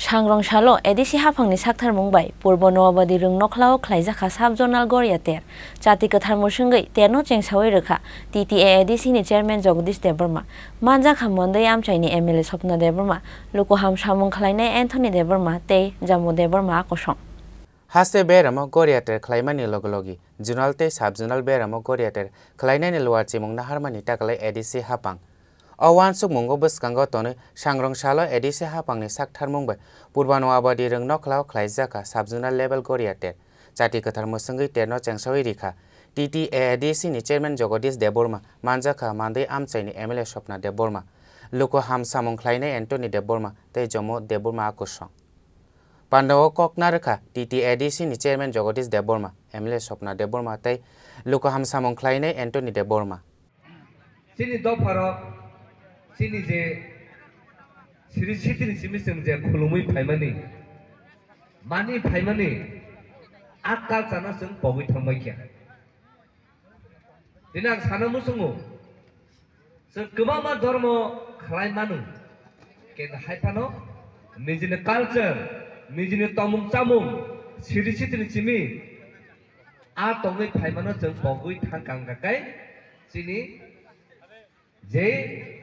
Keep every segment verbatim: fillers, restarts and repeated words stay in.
Sangrong salo A D C haphangni saktharmung bai Purbo Noabadi Rwngnokhlao khlaijakha sub-zonal Goria ter. Chati kwthar mwswngwi terno chengsawi rwkha T T A A D C ni chairman Jagadish Debbarma, manjakha Mondai amchaini M L A Swapna Debbarma, lukuham samung khlainai Anthony Debbarma tei Jammu Debbarma a kosong. Haste beramo Goria ter khlaimani logi logi zonal tei sub-zonal beramo Goria ter khlainani luar chimung naharmani takalai A D C haphang. O uansukmungo bwskango tonwi Sangrong salo A D C haphangni saktharmung bai Purbo Noabadi Rwngnokhlao khlaijakha sub-zonal level Goria ter. Chati kwthar mwswngwi terno chengsawi rikha T T A A D C ni chairman Jagadish Debbarma, manjakha Mandai amchaini M L A Swapna Debbarma, lukuham samung khlainai Anthony Debbarma tei Jammu Debbarma a kosong. Pandao kok narwkha T T A A D C ni chairman Jagadish Debbarma, M L A Swapna Debbarma tei lukuham samung khlainai Anthony Debbarma. Chini dopharok, chini je siri sitini simi chwng je khulumwi phaimani, mani phaimani, a culture-no chwng pogwi thangbai kha. Tini ang sana muchungo, chwng kwbangma dormo khlai mano, khe hai phano nijini culture, nijini tongmung chamung, siri sitini simi, a tongwi phaimano chwng pogwi thang kang kha kai chini je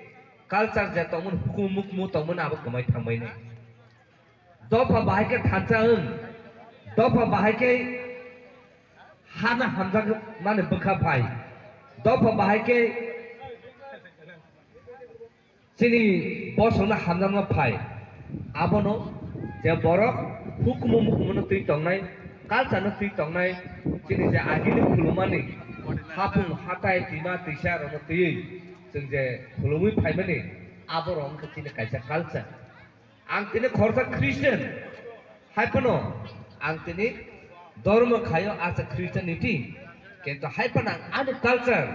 culture je tongmani hukumu mukumu tongmani abo kwmai thangbainai. Dopha bahai khe thansa wng, dopha bahai khe hana hamjakmani bwkha phai, dopha bahai khe chini bosongno hamjakma phai. Abono je borok hukumu mukumu no twi tongnai, culture no twi tongnai, chini je agini khulumani hapung hatai twima twisa rokno twiwi chwng je khulumwi phaimani, aborok wngkha chini kaisa culture. Ang tini khoroksa Christian, hai phano ang tini dormo khaio as a Christianity, kintu hai phano ang ani culture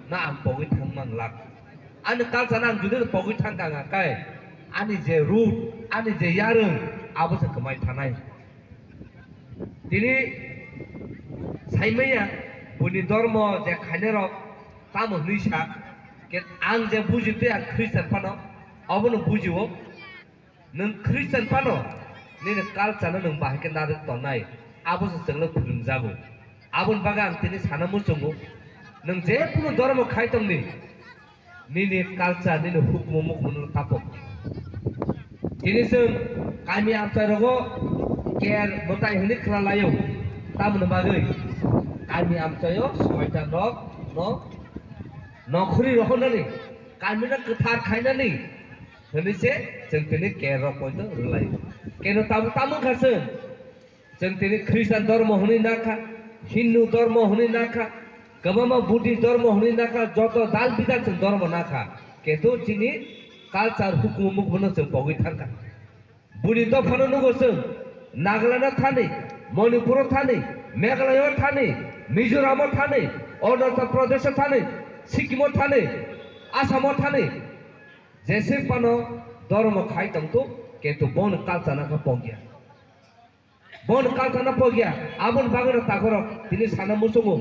no ang pogwi thang manglak. Ani culture no ang jodi pogwi thang kha kai, ani je root, ani je yarwng, abo se kwmai thanai. Tini saimanya buini dormo je khainai rok tamo hwnwi sa, ke ang je buji tei ang Christian phano obono bujio. Nwng Christian phano nini culture no nwng bahai khe narwk tongnai, abo se chwngno phwrwngjago. Aboni bagwi ang tini sana muchungo, nwng je kunu dormo khai tongni, nini culture, nini hukumu mukumu no tapok. Tini chwng kami amchai rogo ker mwtai hwnwi khna laio, tamoni bagwi kami amchaio soitan rok no nokhori rohornani, kami no kwthar khainani hwnwi se chwng tini ker rok poito rwlai. Keno tamo tamo kha chwng, chwng tini Christian dormo hwnwi nakha, Hindu dormo hwnwi nakha, kwbangma Buddhist dormo hwnwi nakha, joto dal bidal chwng dormo nakha, kintu chini culture hukumu mukumu no chwng pogwi thangkha. Buini dophano nugo chwng Nagaland-o thani, Manipur-o thani, Meghalaya-o thani, Mizoram-o thani, Arunachal Pradesh-o thani, Sikkim-o thani, Assam-o thani, jese phano dormo khai tongthok, kintu bono culture no kha pogya. Bono culture no pogya, aboni bagwino takhorok tini sana muchungo.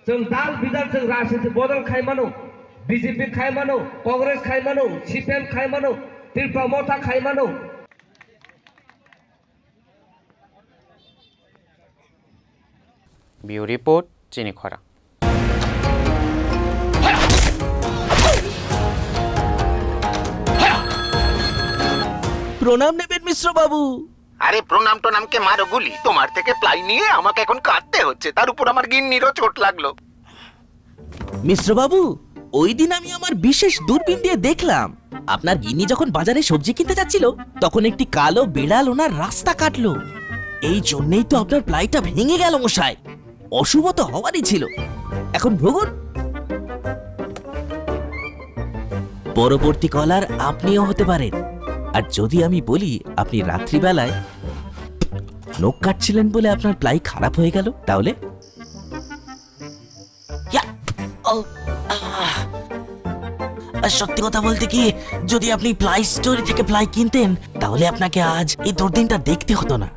Chwng dal bidal chwng rajniti bodol khai mano, B J P khai mano, Congress khai mano, C P M khai mano, Tripura Motha khai mano. Bureau report, Chini Khorang. প্রণাম নেবেন মিশ্র বাবু। আরে প্রণাম টোনামকে মারো গুলি, তোমার থেকে প্লাই নিয়ে আমাকে এখন কাঁদতে হচ্ছে, তার উপর আমার গিন্নিরও চোট লাগলো। মিশ্র বাবু, ওই দিন আমি আমার বিশেষ দূরবীন দিয়ে দেখলাম, আপনার গিন্নি যখন বাজারে সবজি কিনতে যাচ্ছিল, তখন একটি কালো বিড়াল ওনার রাস্তা কাটলো। এই জন্যেই তো আপনার প্লাইটা ভেঙে গেল মশাই। অশুভ তো হওয়ারই ছিল। এখন ভুগুন। পরবর্তী কলার আপনিও হতে পারেন। আর যদি আমি বলি আপনি রাত্রিবেলায় নখ কাটছিলেন বলে আপনার প্লাই খারাপ হয়ে গেল, তাহলে? ইয়া! ও, আহ! আর সত্যি কথা বলতে কি, যদি আপনি প্লাই স্টোরে থেকে প্লাই কিনতেন, তাহলে আপনাকে আজ এই দুর্দিনটা দেখতে হতো না।